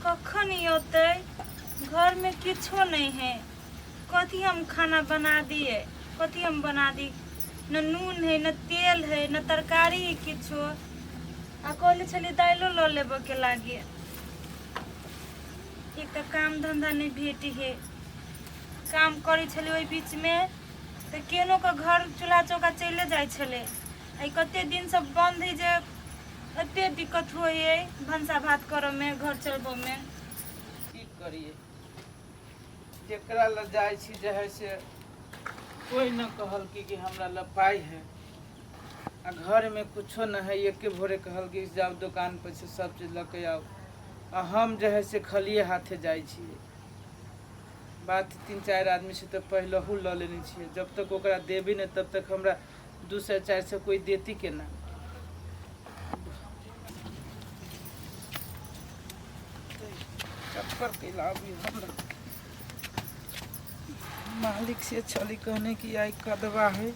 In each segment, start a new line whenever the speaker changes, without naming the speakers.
कखन ई औतै? घरमे किछो नहि है। कथी हम खाना बना दिए? कथी हम बना दी? न नून है, न तेल है, न तरकारी है किछो। आ कहले छलियै दालिओ लऽ लेबऽके लागे। एक तऽ काम धन्धा नहि भेटी है। काम करै छलियै ओहि बीचमे तऽ केनो के घर चूल्हा चौका चलिए जाइ छलै। आइ कते दिनसँ बन्द है जे एते दिक्कत होइ है भनसा भात करऽमे, घर चलबऽमे।
की करिए, जकरा लग जाइ छी जे है से कोइ न कहलकै कि हमरा लग पाइ है आ घरमे कुछो न है। एके भोरे कहलकै जाउ दोकान पर से सब चीज लऽ के आउ, आ हम जे है से खलिए हाथे जाइ छियै। बात 3-4 आदमी से तऽ पहिलहु लऽ लेने छियै। जब तक ओकरा देबी नहि तब तक हमरा 200 400 कोइ देती केना। चक्कर कैला अभी हमरा मालिक से छली कहने कि आई कदवा है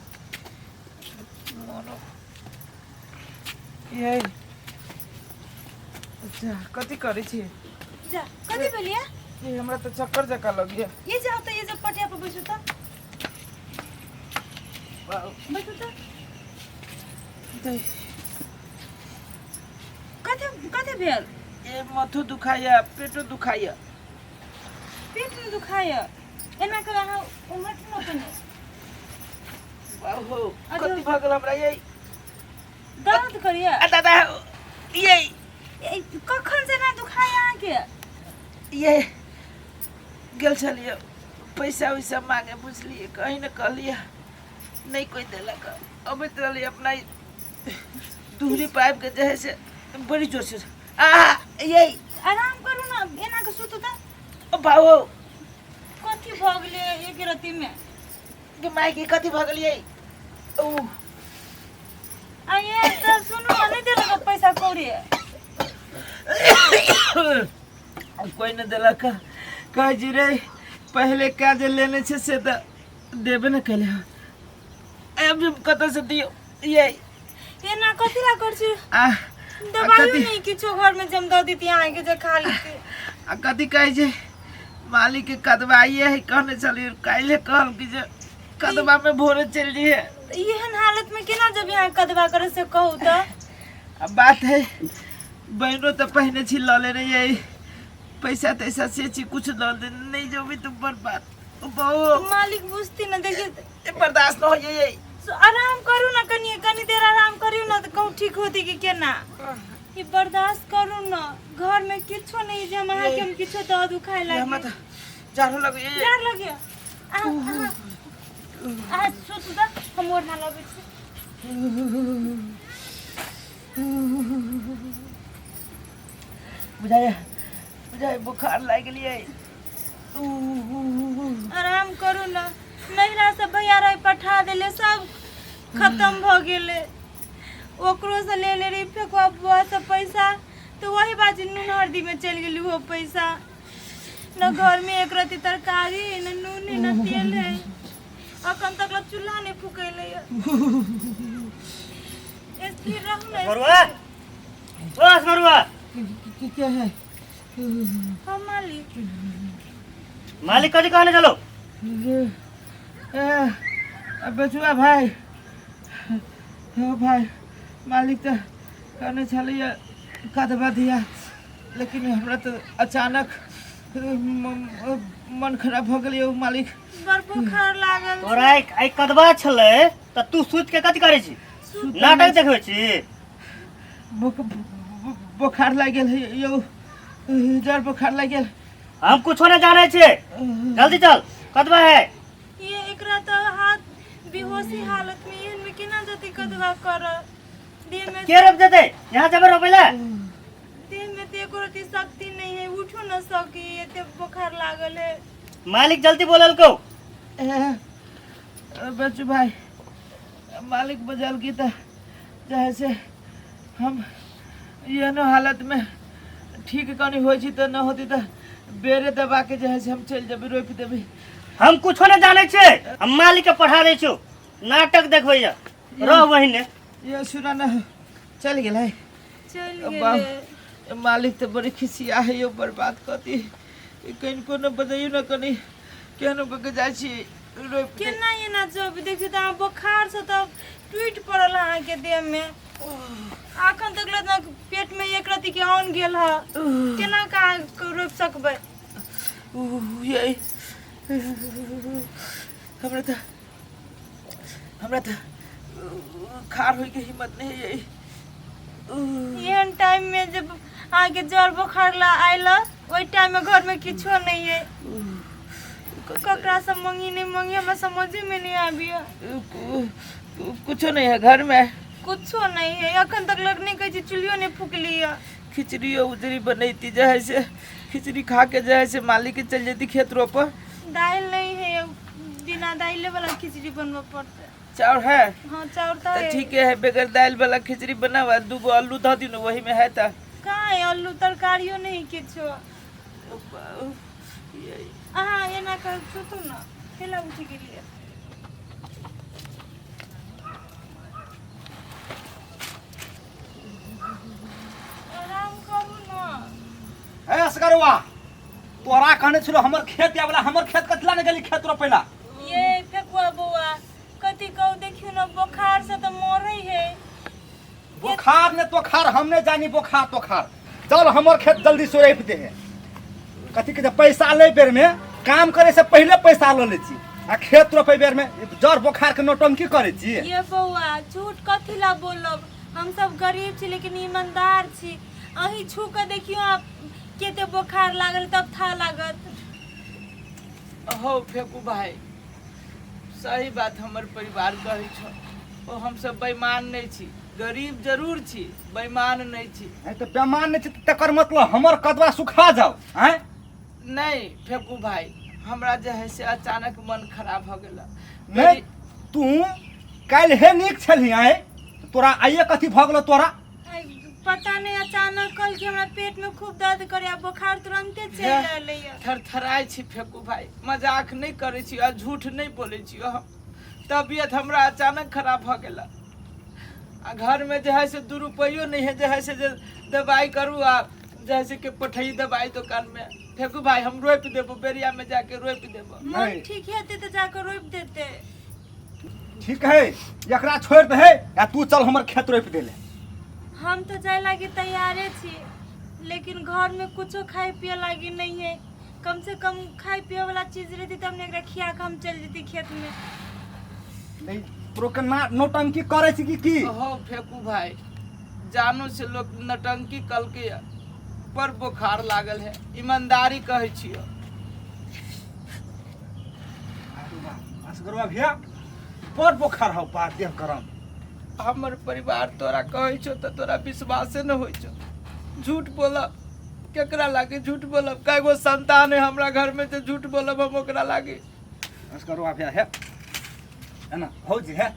मनो ये। अच्छा, कथी करै छी?
जा, कथी भेलियै?
ये हमरा तऽ चक्कर जकाँ लगिया।
ये जाओ तऽ, ये जो पटिया पर बैसू तऽ, बैसू तऽ। कथी कथी भेल?
ए माथो दुखाइया, पेटो दुखाइया।
पेट में दुखाइया? एना कर, अहाँ उमट न कने।
बाबू, कथी भऽ गेल हमरा ये?
दर्द करिया?
आ दादा ये।
ए, कखन से ना दुखाइया अहाँके?
ये गेल छलियै पैसा उैसा मांगे, बुझलियै, कहीं ने कहलियै, नहीं कोई देलक। अबैत रहलियै अपना ई दूरी पाइप के जे है से बड़ी जोर से आ ये।
आराम करू ना, एना के सुतू तऽ।
ओ बाबू।
कथी भऽ गेलै एक रत्ती में?
के माय के, कथी भऽ गेलियै ओ?
आ ये तऽ सुनू ने, नहि देलक पैसा कौड़ी?
कोई नहि देलक। कहै छी रे, पहिले का जे लेने छै से तऽ देबे ने केले। अब कतऽ से दियौ ये?
एना कथी ला कर छी?
आ
दवाइयो
कथी?
नहीं किछो घर में जम दऽ देती अहाँके जे खा लेती।
आ कथी कहै छै, मालिक के कदबाइए है कहने छलियै। काल्हि कहल कि जे कदबा में भोरे चलि जइहे।
तऽ एहन हालत में केना जब अहाँ कदबा करे से कहू तऽ?
अब बात है, बहनो तऽ पहिने छी लऽ लेने ये पैसा तैसा से छी कुछ लऽ ले नहीं जो भी तुम बर्बाद बहु।
मालिक बुझती ना, देखिए।
ए, बर्दाश्त न हो ये।
आराम करू ना, कनी कनी देर आराम करियौ ना तऽ कहूँ ठीक होती कि केना। ई बर्दाश्त करू ना, घर में किछो नहीं जे हम अहाँके हम किछो दऽ दू खाय
ये हमरा
लागी।
तऽ जाड़ो लगे ये।
जाड़ लगे? अहाँ अहाँ अहाँ सोचू तऽ, हम ओढ़ना लबै छी।
बुझाइए बुझाइए बुखार लागि गेलियै।
आराम करू ना। नैहरा से भैया रहे पठा देले, सब खत्म भऽ गेलै। ओकरो से ले ले रही फेकुआ बुआ से पैसा तऽ वही बाजी नून हरदी में चलि गेली वो पैसा। न घर में एक रत्ती तरकारी है, न नून है, न तेल है। अखन तक ला चूल्हा नहीं फूकेले है। स्थिर रहू ना।
मरुआ, बस मरुआ।
क्या है?
हम मालिक।
मालिक कथी कहने चलो?
ए, बचुआ भाई, हो भाई, मालिक तऽ कहने छलैया कदबा दिया, लेकिन हमरा तऽ अचानक मन खराब भऽ गेल यौ मालिक।
बड़ बुखार लागल।
तोरा एक आइ कदबा छलै तऽ तू सुति के कथी करै छी? नाटक देखबै छी?
बोखार लागि गेल है यौ, जर बोखार लागि गेल।
हम कुछो नहीं जानै छियै, जल्दी चल, कदबा है।
ये एकरा तऽ हाथ बेहोशी हालत में, एहन में केना जते कदवा कर? देह में
के रोप देतै? यहाँ जेबै रोपै लए?
देह में तऽ एको रत्ती शक्ति नहीं है, उठो न सकी, एते बोखार लागल है।
मालिक जल्दी बोललकौ।
ए, बच्चू भाई, मालिक बजल की तऽ चाहे से हम एहनो हालत में ठीक कनी होइ छी तऽ न होती तऽ बेरे दबा के जे है से हम चलि जेबै, रोपि देबै।
हम कुछो नहीं जानै छियै, हम मालिक के पढ़ा दै छियौ। नाटक देखबैया, रह वहीने।
ये सुना न, चलि गेलै।
चलि
बाप।
गेलै।
मालिक तऽ बड़ी खिसिया है यौ, बर्बाद कऽ दी। कनिको ने बजैयौ ने, कनि केहनो कऽ के जाइ छी रोपि।
केना एना जब देखियौ तऽ अहाँ बोखारसँ तऽ टूटि पड़ल अहाँके देहमे। अखन तक लए ने पेटमे एक रत्तीके अन्न गेल हँ, केना कऽ अहाँ रोपि सकबै?
ये हमरा तऽ खार होइके हिम्मत नहि है।
एहन टाइम में जब अहाँके जर बोखार ला आयल, ओहि टाइम में घर में किछो नहीं है। ककरा से मंगी नहीं मंगी, हमरा समझे में नहीं आबिया।
कुछो नहीं है घर में?
कुछो नहीं है। अखन तक लग नहीं कहै छी, चूल्हियो नहीं फूकली है।
खिचड़ियो उजरी बनैती जे है से, खिचड़ी खा के जे है से मालिक के चलि जैती खेत रोपऽ।
दालि नहीं है, बिना दालि वाला खिचड़ी बनबऽ पड़तै।
चाउर है?
हाँ, चाउर तऽ
तऽ
है।
ठीके है, बगैर दालि वाला खिचड़ी बनाउ आ दूगो आलू धऽ दियौ ने, वही में है तऽ।
कहाँ है आलू? तरकारियो नहीं किछो। अहाँ एना कर, सुतू ने। केला उठि गेलियै? आराम करू ने।
हे असगरवा, तोरा कहने छलो हमर खेत आबला, हमर खेत कथला ने गेली खेत रोपेला?
ये फेकुआ बौआ, कथी कहू, देखियौ ने, बोखार से तऽ मरै है।
बोखार ने तोखार, हमने जानी बोखार तोखार। चल, हमर खेत जल्दी से रोपि दे। है कथी के पैसा ले बेर में, काम करे से पहले पैसा ल ले छी आ खेत रोपे बेर में जर बोखार के नौटंकी करे छी।
ये बौआ, झूठ कथी ला बोलब? हम सब गरीब छी लेकिन ईमानदार छी। अहीं छू कऽ देखियौ आप, केते बोखार लागल, तब था लागत।
हो फेकू भाई, सही बात हमर परिवार कहै छौ। ओ हमसब बेईमान नहि छी, गरीब जरूर छी, बेईमान नहि छी।
नहीं तऽ बेमान नहीं छी तऽ तकर मतलब हमर कदवा सुखा जाओ आँय?
नहीं फेकू भाई, हमरा जे है से अचानक मन खराब हो गेल।
नहीं, तू काल्हि हे नीक छलही आँय, तोरा आइए कथी भऽ गेलो तोरा?
आइ पता नहीं, अचानक कल कि हमरा पेट में खूब दर्द करे आ बोखार तुरंते चलि एलैया।
थरथराइ छी फेकू भाई, मजाक नहि करै छी आ झूठ नहि बोलै छी। हम तबियत हमरा अचानक खराब भऽ गेल आ घरमे जे है से 2 रुपैयो नहि है जे है से जे दवाइ करू आ जे है से के पठैई दवाइ दोकानमे। फेकू भाई, हम रोपि देबो, बेरियामे जाके रोपि देबो।
मन
नहीं।
ठीक हेतै तऽ जाकऽ रोपि देतै।
ठीक है, एकरा छोड़ि दे आ तू चल हमर खेत रोपि दे ले।
हम तो जाए लागी तैयारे छी, लेकिन घर में कुछो खाए पिए लागी नहीं है। कम से कम खाए पिए वाला चीज रहती तब ने एकरा खिया के हम चल जेती खेत में।
नहीं, तोरो के ना नौटंकी करे छी की की?
हो फेकू भाई, जानो से लोग नटंकी कलके पर बोखार लागल है, ईमानदारी कहै छियो।
असगरवा भैया, बड़ बोखार हौ बा, देह गरम।
हमर परिवार तोरा कहै छौ तऽ तोरा विश्वासे न होइ छौ। झूठ बोलब केकरा लागे? झूठ बोलब? कए गो संतान है हमरा घर में जे झूठ बोलब हम ओकरा लागे?
असगरवा भैया, है है ना भौजी, है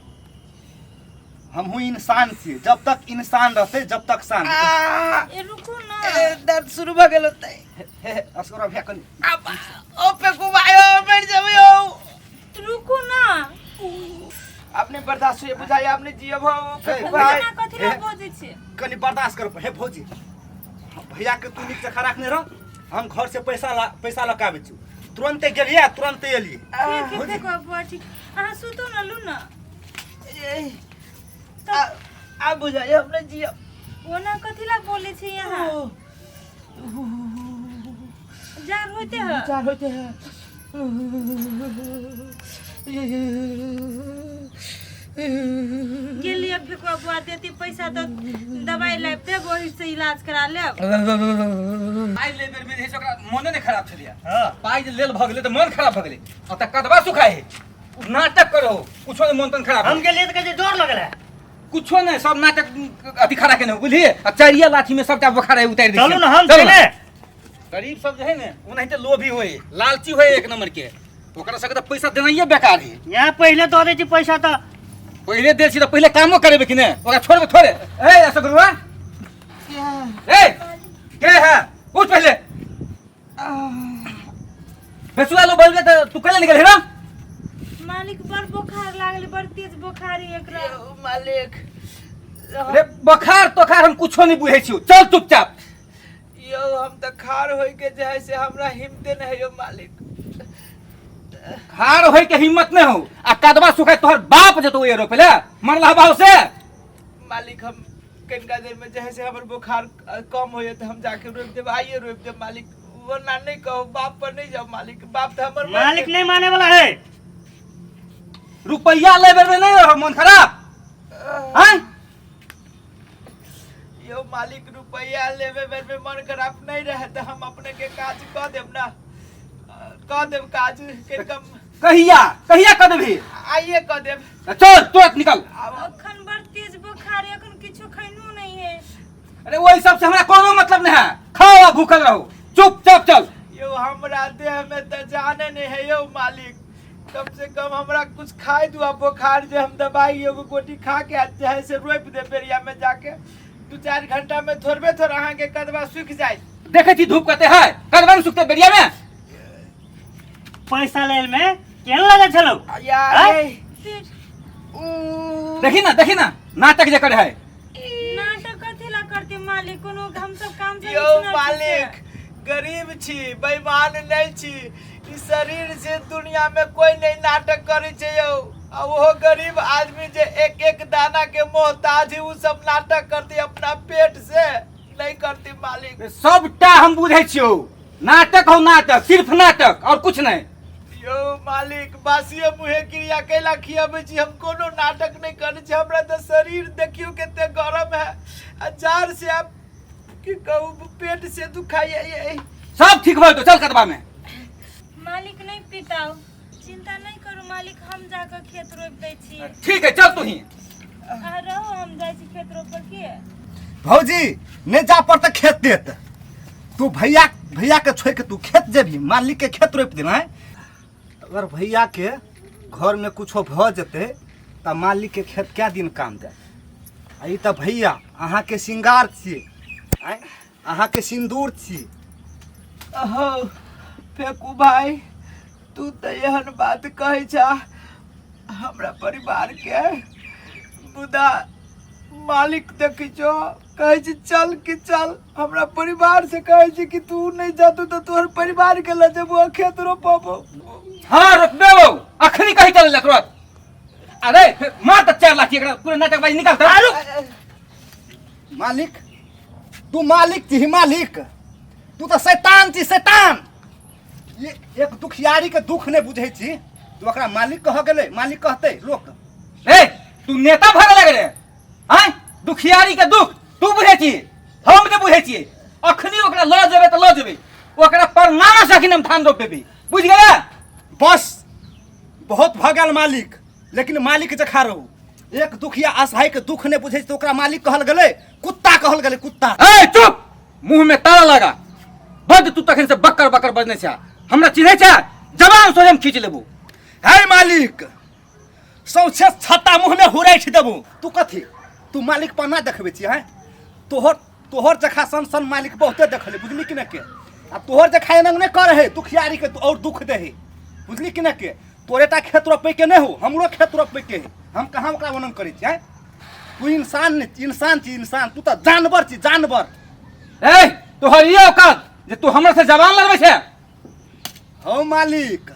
हमहूँ इंसान छियै। जब तक इंसान रहतै जब तक शान।
आ,
ए रुकू ना।
ए, दर्द शुरू भऽ गेल होतै।
हे हे, असगरवा भैया, कनि
आब, ओ फेकू भाई, ओ मरि जेबै यौ।
रुकू ना।
अपने बर्दाश्त होइए बुझाइए, अपने जियब हो फेकू भाई।
एना कथी ला बजै छी?
कनि बर्दाश्त कर। हे भौजी, भैया के तू नीक से राखने रह, हम घर से पैसा ला पैसा लऽ के आबै छी। तुरंते गेलियै आ तुरंते एलियै।
ठीक है फेकुआ बुआ, ठीक। अहाँ सुतू ना, लू ना।
ए, आ बुझाइए अपने जियब।
ओना कथी ला बोले छी यहाँ? जार होते है।
विचार होते हैं।
गेलिए फेकुआ बुआ, देती पैसा तो दवाई लाबि देब, ओही से इलाज करा लेब।
पाइ ले बेर में जे है से ओकरा मोने नहि खराब छलैया।
हाँ।
पाइ जे लेल भऽ गेलै तऽ मन खराब भऽ गेलै आ तऽ कदबा सुखाइ है, नाटक करो, कुछो नहि, मन तन खराब
हम गेलियै तऽ कहै छै जोर लगल है।
कुछो नहि, सब नाटक अथी खड़ा केने बुझलियै आ चारिया लाठी में सबटा बोखार उतारि दै
चलू
छियै।
ने हम
चलू ने।
चले।
गरीब सब जे है ने ओनाहिते लोभी होय, लालची होय एक नंबर के। ओकरा सबके तऽ पैसा देनाइए बेकार है।
यहाँ पहिले दऽ दै छी पैसा तऽ।
पहिले दै छी तऽ पहिले कामो करेबै कि नहि? ओकरा छोड़बै थोड़े। ए असगरुआ, ए के है, उठ पहिले। बेसुआ लो बोल तऽ तू कैला निकल हे?
मालिक, बड़ बोखार लागल, बड़ तेज बोखार है एकरा।
मालिक।
रे, बोखार तोखार हम कुछो नहीं बुझै छियौ, चल चुपचाप।
यौ हम तऽ खाड़ होय के जे है से हमरा हिम्मते नहीं है यौ मालिक।
खाड़ होय के हिम्मत नहीं हो आ कदवा सुखाय तोहर बाप जतो ये रोपे ले मरला बाहु से।
मालिक हम कनिका देर में जे है से हमर बुखार कम हो जाए तो हम जाके रोपि देब, आइए रोपि देब मालिक। वरना नहीं कहो बाप पर नहीं जाओ मालिक, बाप तो हमर
मालिक नहीं माने वाला है।
रुपया ले बेर में नहीं रहो मन खराब हैं?
यो मालिक रुपया लेवे बेर में मन खराब नहीं रहे तो हम अपने के काज कह देब ना, कह देब काज के कम।
कहिया कहिया कह देबही?
आइए कह देब।
चल तुरंत निकल।
अखन बड़ तेज बुखार है, अखन किछो खैनो नहीं है।
अरे वही सब से हमरा कोनो मतलब नहीं है, खाओ आ भूखल रहो, चुपचाप चल।
यो हमरा देह में तो जाने नहीं है यो मालिक, कम से कम हमरा कुछ खाए दुआ बुखार जे हम दवाई एगो गोटी खा के आ जे है से रोपि दे बेरिया में जाके, 2-4 घंटा में थोड़बे थोड़ा अहाँ के कदवा सूख जाए।
देखे छी धूप कते है, कदवा नहीं सूखते बेरिया में।
पैसा लेल में केहन लगे छलो?
यार,
आँय?
फिर
देखी ना, देखी ना नाटक जे करे है।
नाटक कथी ला करते मालिक, कोनो हम सब काम से
यो
नहीं छी।
मालिक गरीब छी, बेईमान नहीं छी, ई शरीर से दुनिया में कोई नहीं नाटक करे छे यौ। आ ओहो गरीब आदमी जे एक एक दाना के मोहताज है, उ सब नाटक करती अपना पेट से नहीं करती मालिक।
सबटा हम बुझै छियौ, नाटक हो नाटक, सिर्फ नाटक और कुछ नहीं।
यो मालिक बासिए मुहे क्रिया कैला खियाबै छी, हम कोनो नाटक नहीं करै छी। हमरा तऽ शरीर देखियौ कते गरम है आ जार से आप की कहू पेट से दुखाइए।
सब ठीक भऽ जेतौ, चल कदबा में।
मालिक नहीं पिताओ, चिंता नहीं करू मालिक, हम जाकर खेत रोपि दै छी।
ठीक है चल तू ही
आ रहो, हम जाइ छी खेत रोपऽ के।
भौजी नहीं जा पड़ता खेत देत, तू भैया भैया के छोड़ के तू खेत जेबही, मालिक के खेत रोपि देना है। अगर भैया के घर में कुछो भऽ जेतै तऽ मालिक के खेत कै दिन काम देत। आ ई तऽ भैया अहाँके श्रृंगार छियै, आँय अहाँके सिन्दूर छियै।
अहो फेकू भाई, तू तऽ एहन बात कहै छा हमरा परिवार के, मुदा मालिक देखै छो कहै छै चल कि चल, हमरा परिवार से कहै छै कि तू नहीं जातू तऽ तोहर परिवार के लऽ जेबो खेत रोपबो।
हाँ रोपबे बौ, अखनी कही चल तुरंत। अरे मार तऽ 4 लाख एकरा पूरा नाटकबाजी निकाल तऽ।
मालिक तू मालिक छी मालिक, तू तऽ शैतान छी शैतान। ये एक दुखियारी के दुख नहीं बुझै छी, तू ओकरा मालिक कह गेलै, मालिक कहतै लोक।
ए तू नेता भऽ गेलै रे, आँय दुखियारी के दुख तू बुझै छी, हम नहि बुझै छियै। अखनी ओकरा लऽ जेबै तऽ लऽ जेबै, ओकरा परनामा से अखनी हम धान रोप देबै, बुझि गेलै?
बस बहुत भऽ गेल मालिक, लेकिन मालिक जखा रहू। एक दुखिया असहाय के दुख नहीं बुझै छै तऽ ओकरा मालिक कहल गेलै, कुत्ता कहल गेलै कुत्ता।
ए चुप, मुंह में ताला लगा बद, तू तखन से बकर बकर बजने छै, हमरा चिन्है छै, जबान सोझे हम खींच लेबू।
हे मालिक सौंसे छत्ता मुंह में हुरैठ देबू। तू कथी तू मालिक पना देखबै छी हैं? तोहर तोहर जखा सन सन मालिक बहुते देखले, बुझली कि न के? आ तोहर जखा एना नहि कर है दुखियारी के और दुख दे है, बुझली कि न के? तोरे टा खेत रोपै के नहि हो, हमरो खेत रोपै के है, हम कहाँ ओकरा वर्णन करै छी हैं? तू इंसान नहि इंसान छी इंसान, तू तऽ जानवर छी जानवर।
ए तोहर ई औकात जे तू हमरा से जबान लड़बै छै?
हौ मालिक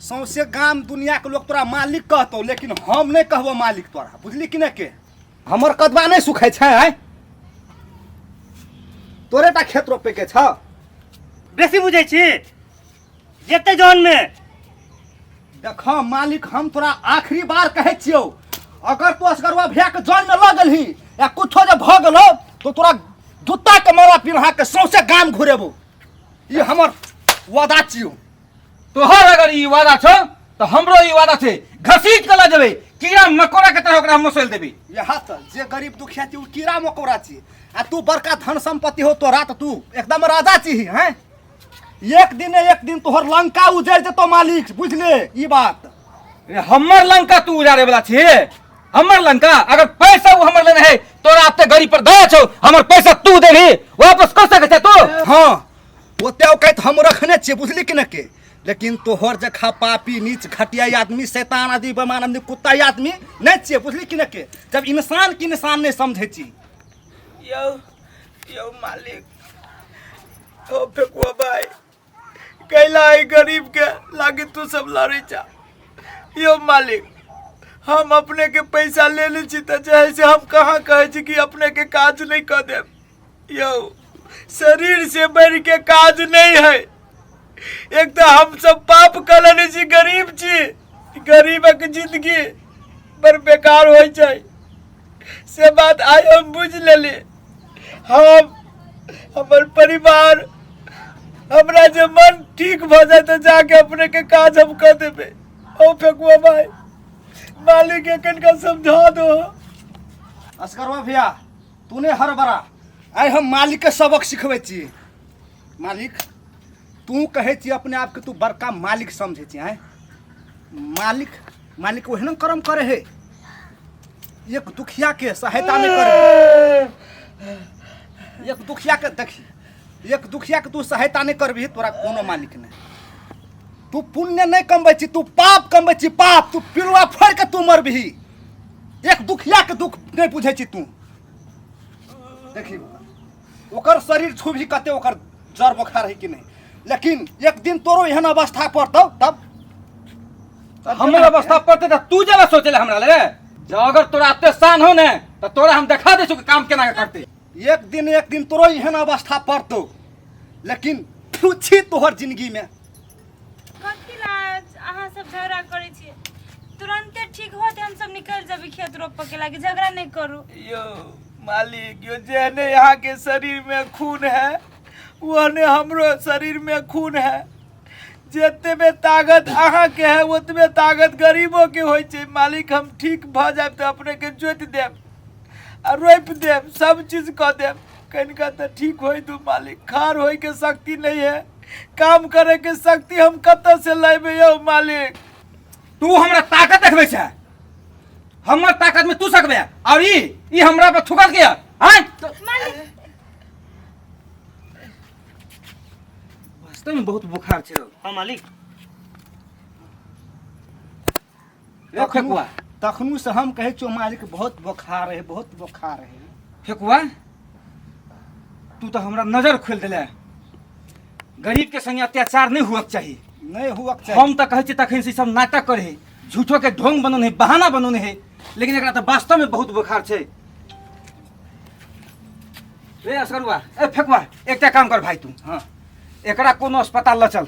सौंसे गाम दुनिया के लोग तोरा मालिक कहतौ, लेकिन हम नहि कहबो मालिक तोरा, बुझली कि नहि के? हमर कदवा नहि सुखै छै आँय? तोरे टा खेत रोपै के छौ?
बेसी बुझै छी जेते जौन में।
देख मालिक हम तोरा आखिरी बार कहै छियौ, अगर तू असगरवा भैया के जौन में लऽ गेलही या कुछो जे भऽ गेलौ तो तोरा जूता के माला पिन्हा के सौंसे गाम घुरेबो, ई हमर वादा छियौ।
तोहर अगर ई वादा छौ तऽ हमरो ई वादा छै, घसीट के लऽ जेबै कीड़ा मकोड़ा के तरह ओकरा हम मसोलि देबै।
यह तऽ जे गरीब दुखिया छी ओ कीड़ा मकोड़ा छी, आ तू बड़का धन संपत्ति हो तोरा तऽ तू एकदम राजा छी हैं। एक दिन एक दिन तोहर लंका उजड़ जेतो मालिक, बुझले ई बात।
रे, हमर लंका तू उजाड़े वाला छी? हमर लंका अगर पैसा उ हमर लेने है तोरा अपने गरीब पर दया छौ, हमर पैसा तू देबही वापस कर सकै छै तू?
हाँ ओते औकात हम रखने छियै, बुझली कि न के? लेकिन तोहर जखा पापी नीच घटिया आदमी शैतान आदमी बेमान आदमी कुत्ता आदमी नहीं छियै, बुझली कि न के? जब इंसान के इंसान नहीं समझै छी।
यौ यौ मालिक ओ फेकुआ भाई, कैला है गरीब के लागे तू सब लड़े चा। यो मालिक, हम अपने के पैसा ले ले छी तऽ जे है से हम कहाँ कहै छी कि अपने के काज नहीं कऽ देब। यो शरीर से बढ़ के काज नहीं है। एक तो हम सब पाप कऽ लेने छी, गरीब छी, गरीबक जिंदगी बड़ बेकार होइ छै, से बात आइ हम बुझि लेली। हम हमर परिवार हमरा जे मन ठीक भऽ जाय तऽ जाके अपने के काज हम कऽ देबै। ओ फेकुआ भाई, मालिक के कनिका समझा दो।
असगरवा भैया, तू नहीं हड़बड़ा, आइ हम मालिक के सबक सिखबै छी। मालिक, तू कहै छी अपने आपके तू बड़का मालिक समझै छी। आँय मालिक, मालिक ओहन कर्म करे है, एक दुखिया के सहायता नहीं करे। एक दुखिया के देखी, एक दुखिया के तू सहायता नहीं करबही, तोरा कोनो मालिक नहीं। तू पुण्य नहीं कमबै छी, तू पाप कमबै छी, पाप। तू पिलुआ फोड़ के तू मरबही, एक दुखिया के दुख नहीं बुझै छी तू। देखी ओकर शरीर छुबही कते ओकर जर बोखार है कि नहीं, लेकिन एक दिन तोरो एहन अवस्था पड़तौ तब
हमर अवस्था पड़ते तऽ तू जरा सोचे ले हमरा ले। जब अगर तोरा एते शान हो ने तऽ तोरा हम देखा दै छौ कि काम केना के करते।
एक दिन तोरो एहन अवस्था पड़तौ, लेकिन छी तोहर जिंदगी में।
कथी ला अहाँ सब झगड़ा करै छियै? तुरंते ठीक होते हम सब निकल जेबै खेत रोपऽ के लागी, झगड़ा नहीं करू।
यो मालिक, यो जेहने यहाँ के शरीर में खून है ओहने हमरो शरीर में खून है। जतबे ताकत अहाँ के है ओतबे ताकत गरीबो के होइ छै। मालिक, हम ठीक भऽ जायब तऽ अपने के जोति देब आ रोपि देब, सब चीज कऽ देब। कनिका तऽ ठीक होइ दू मालिक, खार होइ के शक्ति नहीं है, काम करे के शक्ति हम कतऽ से लेबै यौ मालिक?
तू हमरा ताकत देखबै छै, हमर ताकत में तू सकबे और ई हमरा पर थुकल के आय। वास्तव में बहुत बुखार छै।
हाँ मालिक।
रे फेकुआ,
तखनु से हम कहै छियौ मालिक बहुत बोखार है, बहुत बोखार है।
फेकुआ, तू तो हमरा नजर खोल देले। गरीब के संगे अत्याचार नहीं हुआ चाहिए,
नहीं हुआ चाहिए।
हम तो कहै छी तखन से सब नाटक करे, झूठो के ढोंग बनौने है, बहाना बनौने है, लेकिन एकरा तो वास्तव में बहुत बुखार छै। रे असगरुआ, ए फेकुआ, एकटा काम कर भाई तू।
हाँ।
एकरा कोनो अस्पताल ल चल,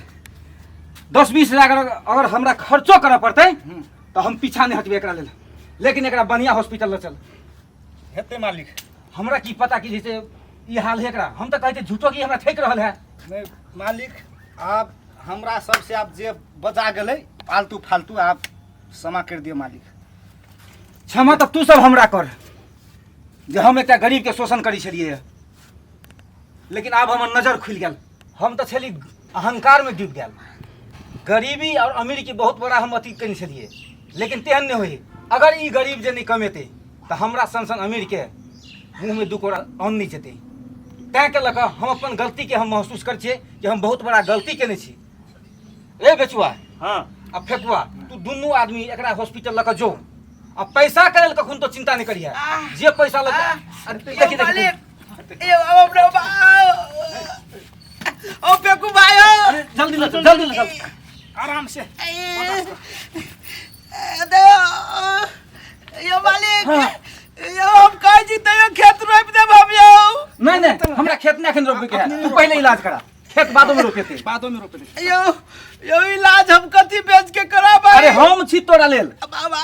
10-20 हजार अगर हमरा खर्चो करऽ पड़तै तो हम पीछा नहीं हटबै एकरा लेल, लेकिन एकरा बढ़िया हॉस्पिटल ल चल।
हेतै मालिक।
हमरा की पता कि जैसे ई हाल है एकरा, हम तो कहै छियै झूठो की हमरा ठेक रहल है।
नहीं मालिक, आप हमरा सबसे आप जे बजा गेलै फालतू फालतू, आप क्षमा कर दियो मालिक।
क्षमा तऽ तू सब हमरा कर जे हम एकटा गरीब के शोषण करै छलियै, लेकिन आब हमर नजर खुलि गेल। हम तऽ छली अहंकार में डूबि गेल, गरीबी और अमीर के बहुत बड़ा हम अथी कयने छलियै, लेकिन तेहन नहि होइ। अगर ई गरीब जे नहि कमेतै तऽ हमरा सन सन अमीर के मुँह में दू कोड़ा अन्न नहि जेतै। तैँ के लऽ कऽ हम अपन गलतीके हम महसूस करै छियै कि हम बहुत बड़ा गलती केने छी। रे बेचुआ,
हाँ
आ फेकुआ, तू दुनू आदमी एकरा हॉस्पिटल लऽ कऽ जो, आ पैसा के लेल कखन तो चिंता नहीं करिहे, जे पैसा लग अरे देखी देखी।
ओ फेकू भाई हो,
अरे जल्दी लग चल, जल्दी लग चल।
आराम से।
यो मालिक, यो हम कहै छी तैयो खेत रोपि देब हम यौ।
नहीं नहीं, हमरा खेत नहीं अखन रोपे के है, तू पहले इलाज करा, खेत बादो में रोपेते।
बादो में रोपे।
यो यो इलाज हम कथी बेच के कराब?
अरे हम छी तोरा लेल।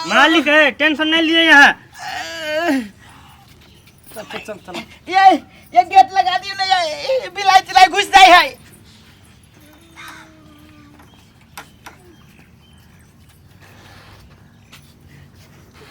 मालिक है, टेंशन नहीं लिए यहाँ।
चल चल चल।
ये गेट लगा दियो ना, ये बिलाई चिलाई घुस जाए है।